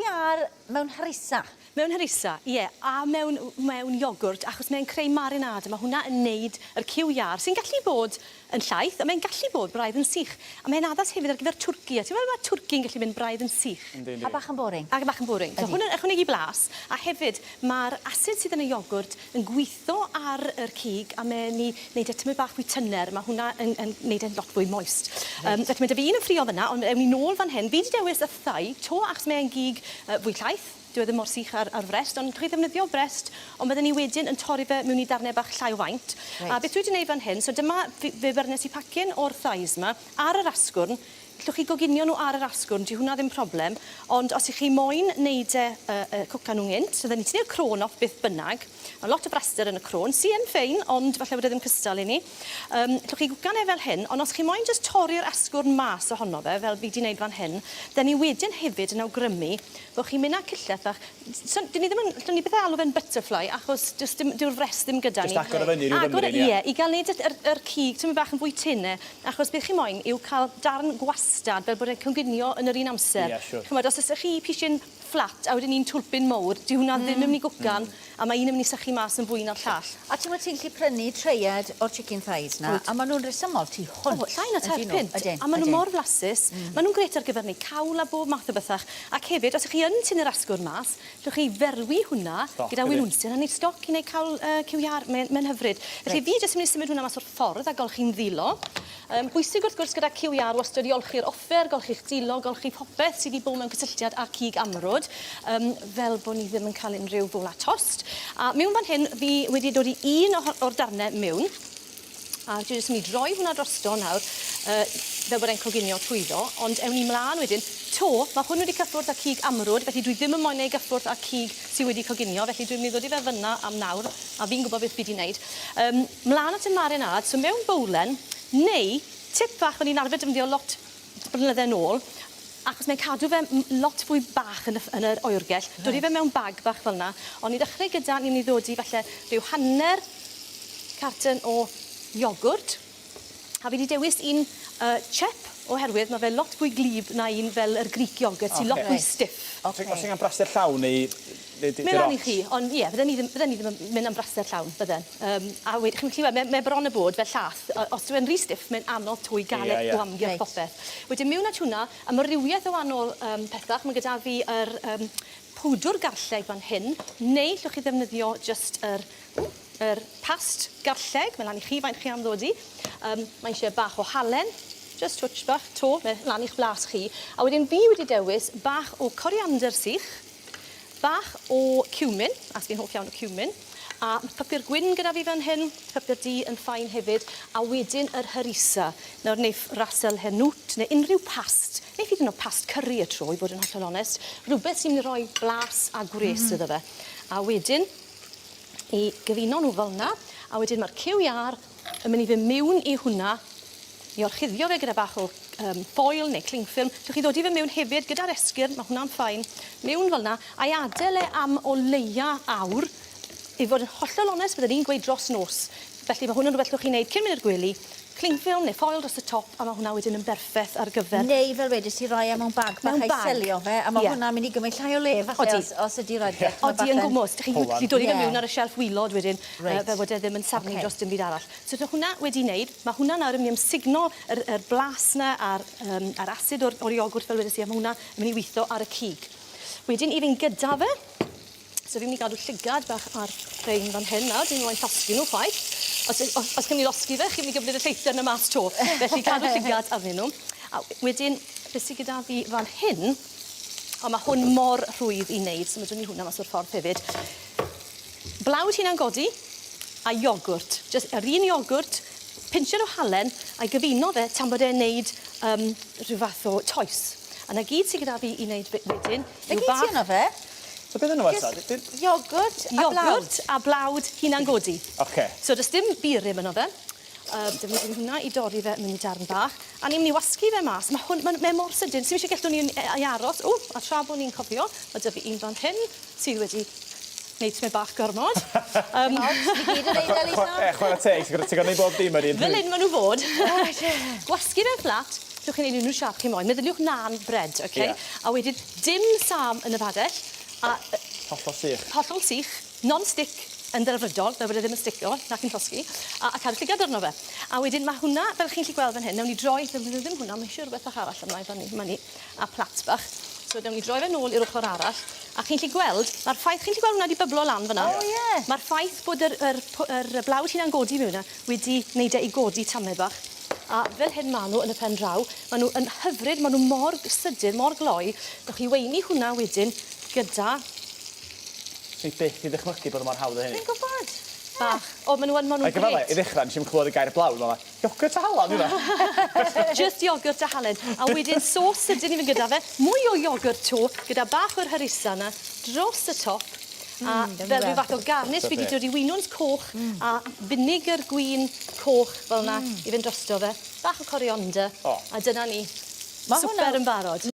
Cyw iâr mewn harissa. Mewn harissa, ie, a mewn mewn iogwrt, achos mae'n creu marinade, a ma' hwnna yn neud yr cyw iâr, sy'n gallu bod yn llaith, a mae'n gallu bod braidd yn sych. A mae'n addas hefyd ar gyfer twrci, a ti'n meddwl ma' twrci'n gallu mynd braidd yn sych. Yndi, yndi. A bach yn boring. Ac bach yn boring. So hwn yn ychwanegu blas, a hefyd ma'r asid sydd yn y iogwrt yn gwitho ar yr cig a mae'n 'i neud e tymed bach fwy tyner, ma' hwnna yn yn neud e'n lot fwy moist. Yym felly ma' 'da fi un yn ffrio fyn 'na, ond ewn ni nôl fan hyn. Fi 'di dewis y thigh 'to achos mae e'n gig yy fwy llaith, dyw e ddim mor sych â'r â'r frest, ond chi ddefnyddio brest, ond bydden ni wedyn yn torri fe mewn i darne bach llai o faint. Reit. A beth dwi 'di neud fan hyn, so dyma fi fe byrnes i pacyn o'r thighs 'ma ar yr asgwrn, Gallwch chi goginio nhw ar yr asgwrn, 'di hwnna ddim problem, ond os 'ych chi moyn neud e yy yy cwcan nhw'n gynt, so dden ni tynnu'r crôn off beth bynnag, ma' lot o braster yn y crôn, sy yn ffein, ond falle bod e ddim cystal i ni. Yym, gallwch chi gwcan e fel hyn, ond os chi moyn jyst torri'r asgwrn mas ohono fe, fel fi 'di neud fan hyn, 'den ni wedyn hefyd yn awgrymu bo' chi'n mynd â cyllell fach, so 'dyn ni ddim yn, 'llwn ni byth alw fe'n butterfly, achos does dim, dyw'r frest ddim gyda ni. Jyst agor o fyny ryw fymryn, ie? Agor e, ie, i ga'l neud y yr yr cig tymed bach yn fwy tene, Achos beth chi moyn yw cael darn gwastad fel bod e'n coginio yn yr un amser. Ie, siŵr. Ch'mod, os o's chi pishyn fflat a wedyn un twlpyn mowr, dyw hwnna ddim yn mynd i gwcan a ma' un yn mynd i sychu mas yn fwy na'r llall. A t'mod ti'n gallu prynu treiad o'r chicken thighs 'na a ma' nw'n resymol tu hwnt. O, llai na tair ydyn nhw? punt. Ydyn, A ma' nhw ydyn. mor flasus. Ma' nhw'n grêt ar gyfer neud cawl a bob math o bethach. Ac hefyd, os 'ych chi yn tynnu'r asgwrn mas, Llwch chi ferwi hwnna gyda winwnsyn a neud stoc i neud cawl yy cyw iâr. Mae'n mae'n hyfryd. Felly fi jyst yn mynd i symud hwnna mas o'r ffordd a golchi'n ddilo. Yym bwysig wrth gwrs gyda cyw iâr wastod i olchi'r offer, golchi'ch dilo, golchi popeth sy 'di bod mewn cysylltiad â cig amrwd, yym fel bo' ni ddim yn cael unrhyw fola tost. A miwn fan hyn fi wedi dod i un o o'r darne miwn. A dwi jyst myn' i droi hwnna drosto nawr yy fel bod e'n coginio trwyddo, ond ewn ni mlan wedyn. 'To, ma' hwn wedi cyffwrdd â cig amrwd, felly dwi ddim yn moyn e i gyffwrdd â cig sy wedi coginio, felly dwi'n myn' i ddod i fe fyn 'na am nawr, a fi'n gwbod beth fi 'di neud. Yym, mlan at y marinade, so mewn bowlen, neu tip fach o'n i'n arfer defnyddio lot blynydde nôl, achos mae'n cadw fe lot fwy bach yn y yn yr oergell. Reit. Dodi fe mewn bag bach fel 'na, ond i ddechre gyda ni'n myn' i ddodi falle rhyw hanner carton o iogwrt, a fi 'di dewis un yy Chep oherwydd ma' fe lot fwy gwlyb na un fel yr Greek yoghurt sy lot fwy stiff. Oce. Os ti'n ga'l braster llawn neu neu dim Mae lan i chi, ond ie, fydden ni ddim fydden ni ddim yn mynd am braster llawn, bydden. Yym, a wed- chi'n gallu weld, mae mae bron a bod fel llath. Os dyw e'n rhy stiff, mae'n anodd 'to i gael e o amgylch popeth. Wedyn miwn at hwnna, amrywiaeth o wahanol yym pethach. Ma' gyda fi yr yym powdwr garlleg fan hyn, neu llwch chi ddefnyddio jyst yr ww, yr past garlleg, mae lan i chi faint chi am ddodi. Yym, mae isie bach o halen, jyst twtsh bach 'to, mae lan i'ch blas chi. A wedyn fi wedi dewis bach o coriander sych, Bach o cumin, as fi'n hoff iawn o cumin, a ma' papur gwyn gyda fi fan hyn, papur du yn fine hefyd, a wedyn yr harissa. Nawr neiff ras el hanout neu unrhyw past, neiff hyd yn o'd past curry y tro i fod yn hollol onest, rwbeth sy'n myn' i roi blas a gwres iddo fe. A wedyn i gyfuno nhw fel 'na, a wedyn ma'r cyw iâr yn mynd i fyn' miwn i hwnna i orchuddio fe gyda bach o yym foil neu cling film. Allwch chi ddodi fe miwn hefyd gyda'r esgyrn, ma' hwnna'n fine. Miwn fel 'na, a'i adel e am o leia awr. I fod yn hollol onest, bydden i'n gweud dros nos. Felly ma' hwn yn rwbeth llwch chi neud cyn mynd i'r gwely. Cling film neu foil dros y top, a ma' hwnna wedyn yn berffeth ar gyfer... Neu fel wedes ti roi e mewn bag bach a'i selio fe, a ma' hwnna'n mynd i gymryd llai o le falle os os ydi rhaid fe. Odi, yn gwmws. Dych chi'n gallu dod i fe miwn ar y shelff wylod wedyn. Reit. Fel bod e ddim yn safnu dros dim byd arall. So 'da hwnna wedi neud, ma' hwnna nawr yn myn' i amsugno yr yr blas 'na a'r yym a'r asid o'r o'r iogwrt fel wedes i a ma' hwnna yn myn' i witho ar y cig. Wedyn 'yf fi'n gyda fe, so fi'n myn' i gadw llygad bach ar rhein fan hyn nawr, dwi'm moyn llosgi nw chwaith. Os y- os os chi'n myn' i losgi fe, chi'n myn' i gymryd y lleithder 'na mas 'to. Felly cadw llygad arnyn nw. A wedyn be' sy gyda fi fan hyn, o ma' hwn mor rhwydd i neud, so ma' 'da ni hwnna mas o'r ffordd hefyd. Blawd hunan godi a iogwrt. Jyst yr un iogwrt, pinsied o halen a'i gyfuno fe tan bod e'n neud yym rhyw fath o toes. A 'na gyd sy gyda fi i neud be- wedyn 'Na gyd sy yno fe? So beth yno fe ta? Jyst iogwrt a blawd? Iogwrt a blawd hunan godi. Oce. So do's dim burum yno fe. Yym defnyddio hwnna i dorri fe mewn i darn bach. A ni'n myn' i wasgu fe mas. Ma' hwn ma'n mae mor sydyn. Sim isie gellwn ni ei aros. Ww! A tra bo' ni'n cofio, ma' 'da fi un fan hyn sydd wedi neud tymed bach gormod. Yym. Dim ots, ni gyd yn neud e Lisa. Chware teg, ti'n gor'o' ti'n gor'o' neud bob dim yr un pryd. Fel 'yn ma' nw fod. Gwasgu fe'n fflat. Llwch chi neud unrhyw siâp chi moyn. Meddyliwch naan bread, oce? Ie. A wedyn dim sam yn y padell, a Hollol sych. Hollol sych, non-stick yn ddelfrydol, fel bod e ddim yn stico nac yn llosgi, a, a cadw llygad arno fe. A wedyn ma' hwnna, fel chi'n gallu gweld fan hyn, newn ni droi, ddim, ddim hwnna, mae eisiau rhywbeth bach arall ymlaen fan ni, ma' ni, a plat bach. So newn ni droi fe nôl i'r ochr arall, a chi'n gallu gweld, ma'r ffaith, chi'n gallu gweld hwnna 'di byblo lan fan 'na? O, ie. Ma'r ffaith bod yr, yr, yr, yr blawd hunan godi mewn 'na wedi neud e i godi tamed bach. A fel hyn ma' nhw yn y pen draw, ma' nhw yn hyfryd, ma' nhw mor sydyn, mor gloi. Gewch chi weini hwnna wedyn gyda Swn i byth 'di ddychmygu bod o mor hawdd â hyn. Fi'n gwybod. Bach. O, ma' nhw yn, ma' nhw'n Ac efallai, grêt. i ddechrau, nes i'm clywed y gair blawd, ma' iogwrt a halan hwnna. Just iogwrt a halen. A wedyn sos sydyn i fynd gyda fe, mwy o iogwrt 'to, gyda bach o'r harissa 'na, dros y top. A Mm, fel rhyw fath o garnish, fi 'di dod i winwns coch a vinegar gwin coch fel 'na i fynd drosto fe. Bach o coriander. O. A dyna ni. Ma' hwnna- Swper yn barod.